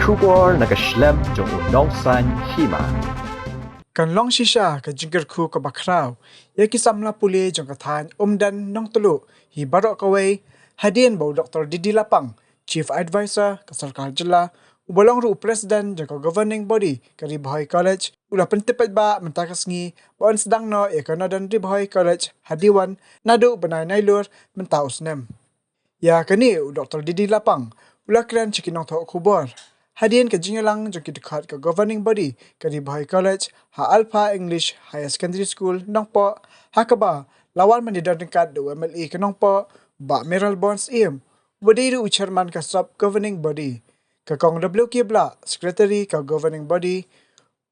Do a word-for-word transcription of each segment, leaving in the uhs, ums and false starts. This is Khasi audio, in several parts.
Khubor na ka shlem jong u nongsan hima. Kan long shisha ka jingkyrkhu kaba khraw ïa ki samla pule jong ka thaiñ Umden Nongtluh hi baroh kawei, hadien ba u Doktor D D Lapang, Chief Advisor ka Sorkar Jylla, uba long ruh u President jong ka Governing Body ka Ri Bhoi College, u la pyntip paidbah mynta ka sngi ba yn sdang noh ïa ka Northern Ri Bhoi College ha Diwon naduh u bnai Nailur mynta u snem. Ïa kane u Doktor D D Lapang u la kren sha ki nongthoh khubor hadien ka jingïalang jong ki dkhot ka Governing Body ka Ri Bhoi College ha Alpha English Higher Secondary School, Nongpoh, ha kaba la wan ban ïadon ryngkat da u M L A ka Nongpoh, Bah Mayralborn Syiem, uba dei ruh u Chairman ka Sub Governing Body, ka Kong W K Blah, Secretary ka Governing Body,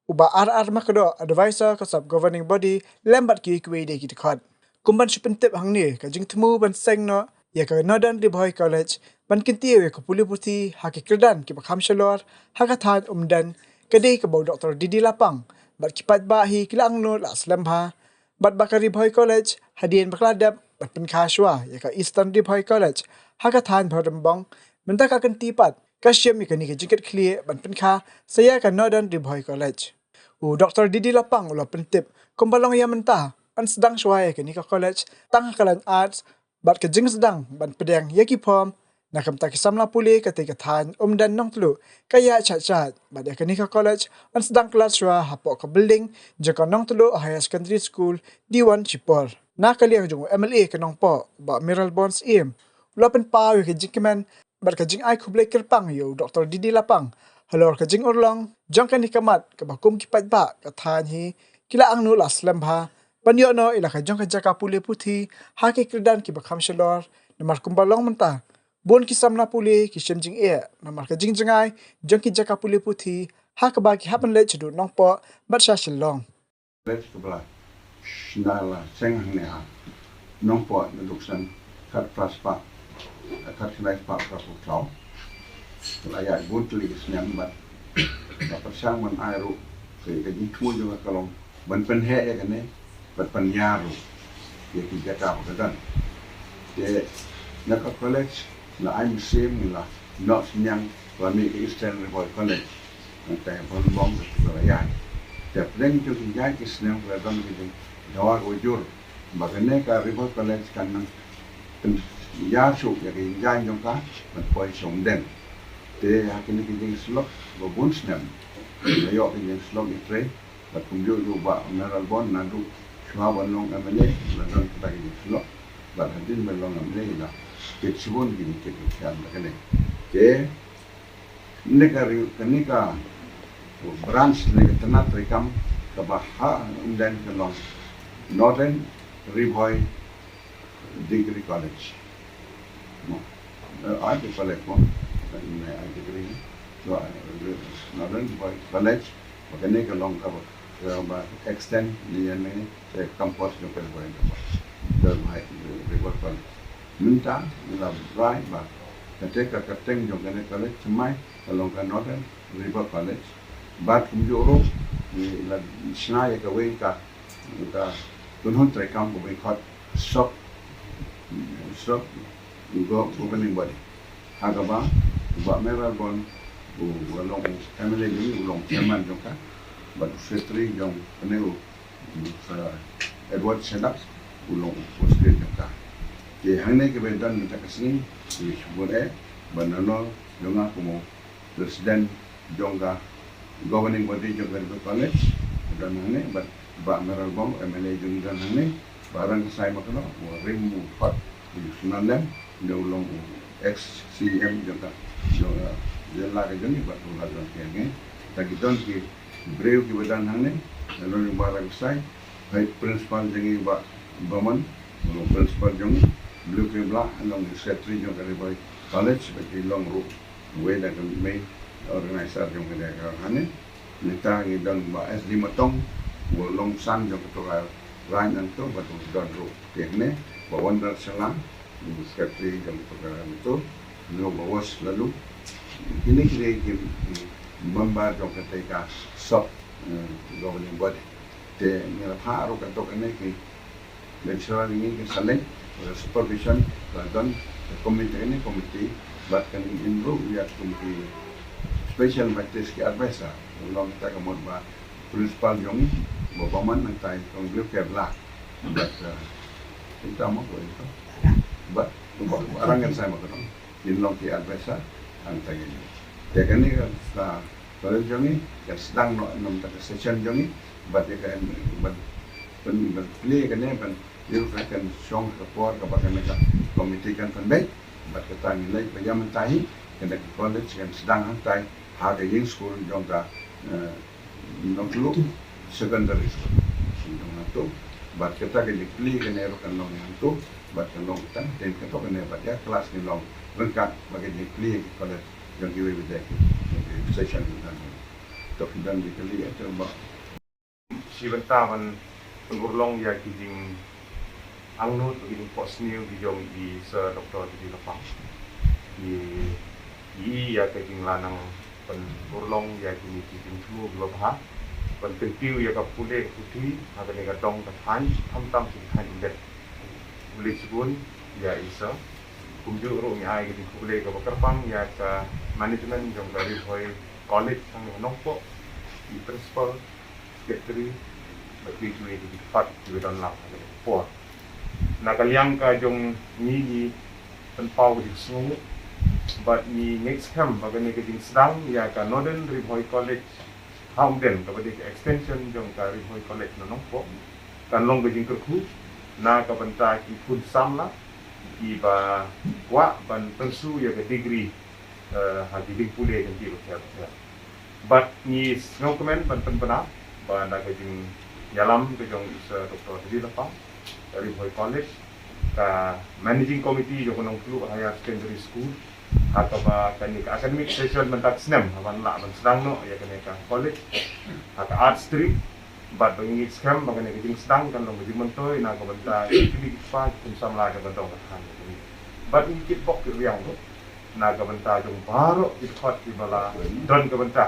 u Bah R R Makdoh, Advisor ka Sub Governing Body, lem bad kiwei kiwei de ki dkhot. Kum ban shu pyntip hangne, ka jingthmu ban seng noh ïa ka Northern Ri Bhoi College ban kyntiew ïa ka pule puthi ha ki kyrdan kiba kham shalor ha ka thaiñ Umden, ka dei kaba u Doktor D D Lapang bad ki paidbah hi ki la angnud la slem bha, bad ba ka Ri Bhoi College hadien ba ka la dep ban pynkha shuwa ïa ka Eastern Ri Bhoi College ha ka thaiñ Bhoirymbong, mynta ka kynti pat ka shim ïa kane ka jingkitkhlieh ban pynkha sa ïa ka Northern Ri Bhoi College. U Doktor D D Lapang u la pyntip kumba long ïa mynta yn sdang shuwa ïa kane ka college tang ha ka lain Arts, bad ka jingsdang ban pdiang ïa ki form na ka bynta ki samla pule katei ka thaiñ Umden Nongtluh ka ïaid shait shait, bad ïa kane ka college yn sdang klas shuwa hapoh ka building jong ka Nongtluh Higher Secondary School, Diwon shipor. Na ka liang jong u M L A ka Nongpoh, Bah Mayralborn Syiem, u la pynpaw ïa ka jingkmen bad ka jingai khublei kyrpang ïa u Doktor D D Lapang halor ka jingurlong jong kane ka mat kaba kum ki paidbah ka thaiñ hi ki la angnud la slem bha ban ïoh noh ïa la ka jong ka jaka pule puthi ha ki kyrdan kiba kham shalor, namar kumba long mynta bun ki samla pule ki shim jingeh namar ka jingjngai jong ki jaka pule puthi ha kaba ki hap ban leit shaduh Nongpoh bad sha Shillong. Bad kaba la shna la seng hangne ha Nongpoh naduh san khatphra spah, khatkhyndai spah phra phew saw. Ka la ïaid bun tylli ki snem bad ka pyrshang ban ai ruh ka jingthmu jong ka long ban pynheh ïa kane bad pynïar ruh ïa ki jaka ba ka don. Te na ka college la ai mynsiem, ngi la noh synñiang, la mih ka Eastern Ri Bhoi College. Nangta ha Bhoirymbong ka la ïaid. Te pdeng jong ki ïaid ki snem ka la don ka jingdawa kaba jur ba kane ka Ri Bhoi College kan nang pynïar shuh ïa ka jingïaid jong ka ban poi sha Umden. Te ha kine ki jingsyllok ba bun snem la ïoh ka jingsyllok ïatrei. Bad kumjuh ruh Bah Mayralborn naduh shuwa ban long M L A la don kata ka jingsyllok. Bad hadien ba long M L A la peit shibun ki jingkit jingkhiah da kane. Te ne ka ri-, kane ka branch ne ka tnat treikam kaba ha Umden ka long Northern Ri Bhoi Degree College. Mo. Eh, art college mo. Ne art degree. So, eh, Northern Ri Bhoi College. Ba kane ka long kaba, kaba extend ne ïa ne, eh, campus jong ka Ri Bhoi, Ri Bhoi, Ri Bhoi College. Mynta ngi la rai ba kata ka kyrteng jong kane college thymmai ka long ka Northern Ri Bhoi College. Bad kumjuh ruh ngi la shna ïa kawei ka, ka kynhun treikam kaba ngi khot Sub, Sub Go-, Governing Body. Ha kaba u Bah Mayralborn u, u long u M L A jong ngi, u long chairman jong ka. Bad u secretary jong kane u, u Sir Edward Shadap u long u secretary jong ka. Te hangne kiba don mynta ka sngi, ngi shu buh eh ba nano jong nga kum u president jong ka governing body jong ka Ri Bhoi College, don hangne, bad Bah Mayralborn, M L A jong ngi don hangne, Bah Rangkasai Makno, u rim u hot, u Sumnalem, ne u long u ex C E M jong ka, jong ka jylla ka jong ngi, bad u la don ki hangne. Ta ki don ki briew kiba don hangne, nalor u Bah Rangkasai, Vice Principal jong ngi Bah Bamon, u long Principal jong ngi, Blue K Blah, u long Secretary jong ka Ri Bhoi College, bad ki long ruh uwei na ka main organizer jong kane ka hangne. Nangta ngi don Bah S D Matong, u long san jong kato ka raid nangto, bad u don ruh te hangne, Bah Wonder Shylla, u secretary jong kato ka nangto, ne Bah Wos Laloo. Kine ki dei ki member jong kata ka sub, eh, governing body. Te ngi la phah ruh kato kane ki lecturer ngi ki sa leit, ka supervision ka don ka committee, kane committee, bad kan im ruh ïa kum ki Special Baptist ki advisor, long kita ka mut ba principal jong i, ba ba man nang tai kong blue ke bla. But, uh, kita mo ko ito. But, ba arang kan sai mo ko. Kin long ki advisor, ang tai ni. Ya kani ka sa, college jong i, ka sedang no, nam ta ka session jong i, but ya kan, but, but, but, play kani, but, Ïa ka kan shong ka por kaba kane ka komiti kan pynbeit bad kata ngi leit ba ïa mynta hi kane ka college kan sdang hangtai ha ka ïing skul jong ka, eh, Nongtluh Secondary School. Jong hangto bad kata ka jingplie kane ruh kan long hangto bad kan long tang tem kato kane bad ïa klas ngi long ryngkat ba ka jingplie ka college jong kiwei ba dei ki session kan. To ki don jingplie ïa to ba Shi bynta ban pynurlong ïa ki jingangnud bad ki jingphohsniew ki jong i Sir Doctor D D Lapang. Ki i ïa ka jinglanang pynurlong ïa kine ki jingthmu kiba bha ban kyntiew ïa ka pule ka puthi ha kane ka dong ka thaiñ khamtam shi thaiñ umdei. Khublei shibun ïa i Sir. Kumjuh ruh ngi ai ka jingkhublei kaba kyrpang ïa ka management jong ka Ri Bhoi College hangne ha Nongpoh, i principal, secretary, bad kiwei kiwei ki dkhot kiba don lang ha kane ka por. Na ka liang ka jong ngi ngi pynpaw ka jingsngew bad ngi ngeit skhem ba kane ka jingsdang ïa ka Northern Ri Bhoi College ha Umden kaba dei ka extension jong ka Ri Bhoi College na Nongpoh kan long ka jingkyrkhu na ka bynta ki khun samla kiba kwah ban pyrsu ïa ka degree, eh, ha ki jingpule jong ki bapher bapher. Bad ngi sngewkmen ban pynbna ba na ka jingïalam ka jong i Sir Doctor D D Lapang, Ri Bhoi College, ka Managing Committee jong ka Nongtluh Higher Secondary School, ha kaba kane ka academic session mynta ka snem ha ban lah ban sdang noh ïa kane ka college ha ka art stream. Bad ba ngi ngeit skhem ba kane ka jingsdang kan long ka jingmyntoi na ka bynta ki kmie ki kpa ki khun samla kiba dong ka thaiñ jong ngi. Bad ngi kitbok kitrwiang ruh na ka bynta jong baroh ki dkhot kiba la don ka bynta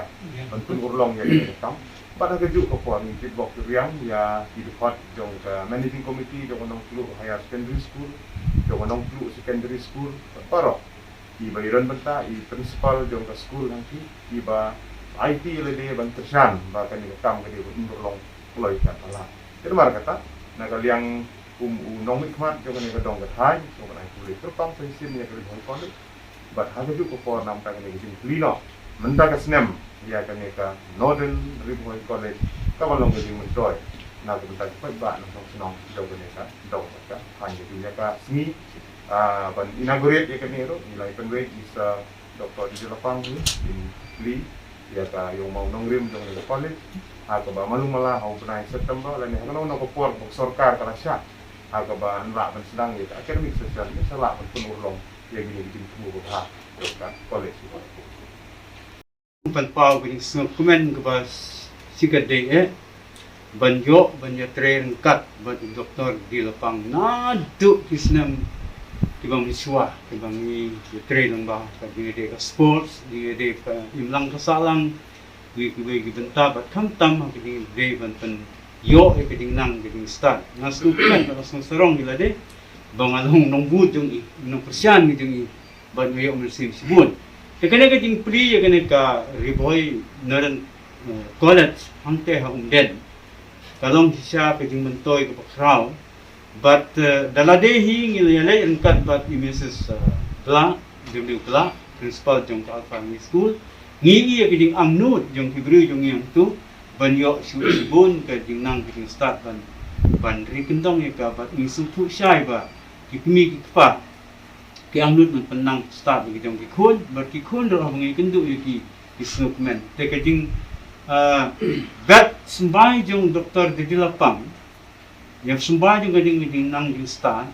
ban pynurlong ïa kane ka kam. Bad ha kajuh ka por ngi kitbok kitrwiang ïa ki dkhot jong ka Managing Committee jong ka Nongtluh Higher Secondary School, jong ka Nongtluh Secondary School, bad baroh kiba ïadon bynta, i principal jong ka skul hangki, kiba aiti ïa lade ban kyrshan ba kane ka kam ka dei ban pynurlong kloi katba lah. Te namar kata na ka liang kum u nongmihkhmat jong kane ka dong ka thaiñ, to ban ai khublei kyrpang sa shisien ïa ka Ri Bhoi College. Bad ha kajuh ka por namar kane ka jingplie noh mynta ka snem ïa kane ka Northern Ri Bhoi College, kaba long ka jingmyntoi na ka bynta ki paidbah nongshong shnong jong kane ka dong ka thaiñ. Ka jingïa ka sngi, ah, ban inaugurate ïa kane ruh ngi la ïa pynwei i Sir Doctor D D Lapang hi, jingplie ïa ka ïong mawnongrim jong kane ka college ha kaba malu mala ha u bnai September lane ha kano kano ka por ba ka sorkar ka la shah ha kaba yn lah ban sdang ïa ka academic session, sa lah ban pynurlong ïa kine ki jingthmu kiba bha jong ka college. Pynpaw ka jingsngewkmen kaba shikatdei eh ban ïoh ban ïatrei ryngkat bad u Doctor D D Lapang naduh ki snem kiba mynshuwa, kiba ngi ïatrei lyngba ka jingïadei ka sports, jingïadei ka imlang ka sahlang, kiwei kiwei ki bynta bad khamtam ha ka jingïadei ban pynïoh ïa ka jingnang ka jingstad. Nga sngewkmen bad nga sngewsarong ïa lade ba nga long nongbud jong i, nongkyrshan jong i, bad nga ïoh mynsiem shibun. Te kane ka jingplie ïa kane ka Ri Bhoi Northern, eh, College hangtei ha Umden ka long shisha ka jingmyntoi kaba khraw. Bad, eh, da lade hi ngi la ïaleit ryngkat bad i Missus, eh, Blah, W Blah, principal jong ka Alpha High School. Ngi i ïa ka jingangnud jong ki briew jong ngi hangto ban ïoh shuh shibun ka jingnang ka jingstad ban, ban ri kyndong ïa ka, bad ngi sngewthuh shai ba ki kmie ki kpa ki angnud ban pynnang stad ïa ki jong ki khun, bad ki khun ruh haba ngi kynduh ïa ki, ki sngewkmen. Te ka jing, ah, bet symbai jong Doctor D D Lapang, ïa symbai jong ka jing, ka jingnang jingstad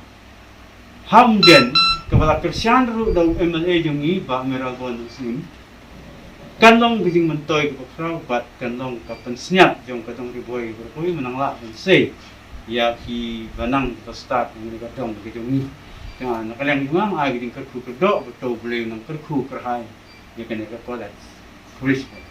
ha Umden, kaba la kyrshan ruh da u M L A jong ngi Bah Mayralborn Singh, kan long ka jingmyntoi kaba khraw bad kan long ka pynsngiat jong ka dong Ri Bhoi Ri Bhoi mynta lah ban sei ïa kiba nang kiba stad ha kane ka dong ka jong ngi. Te na ka liang jong nga nga ai ka jingkyrkhu kyrdoh, ba to U Blei un nang kyrkhu kyrhai ïa kane ka college. Khublei shibun.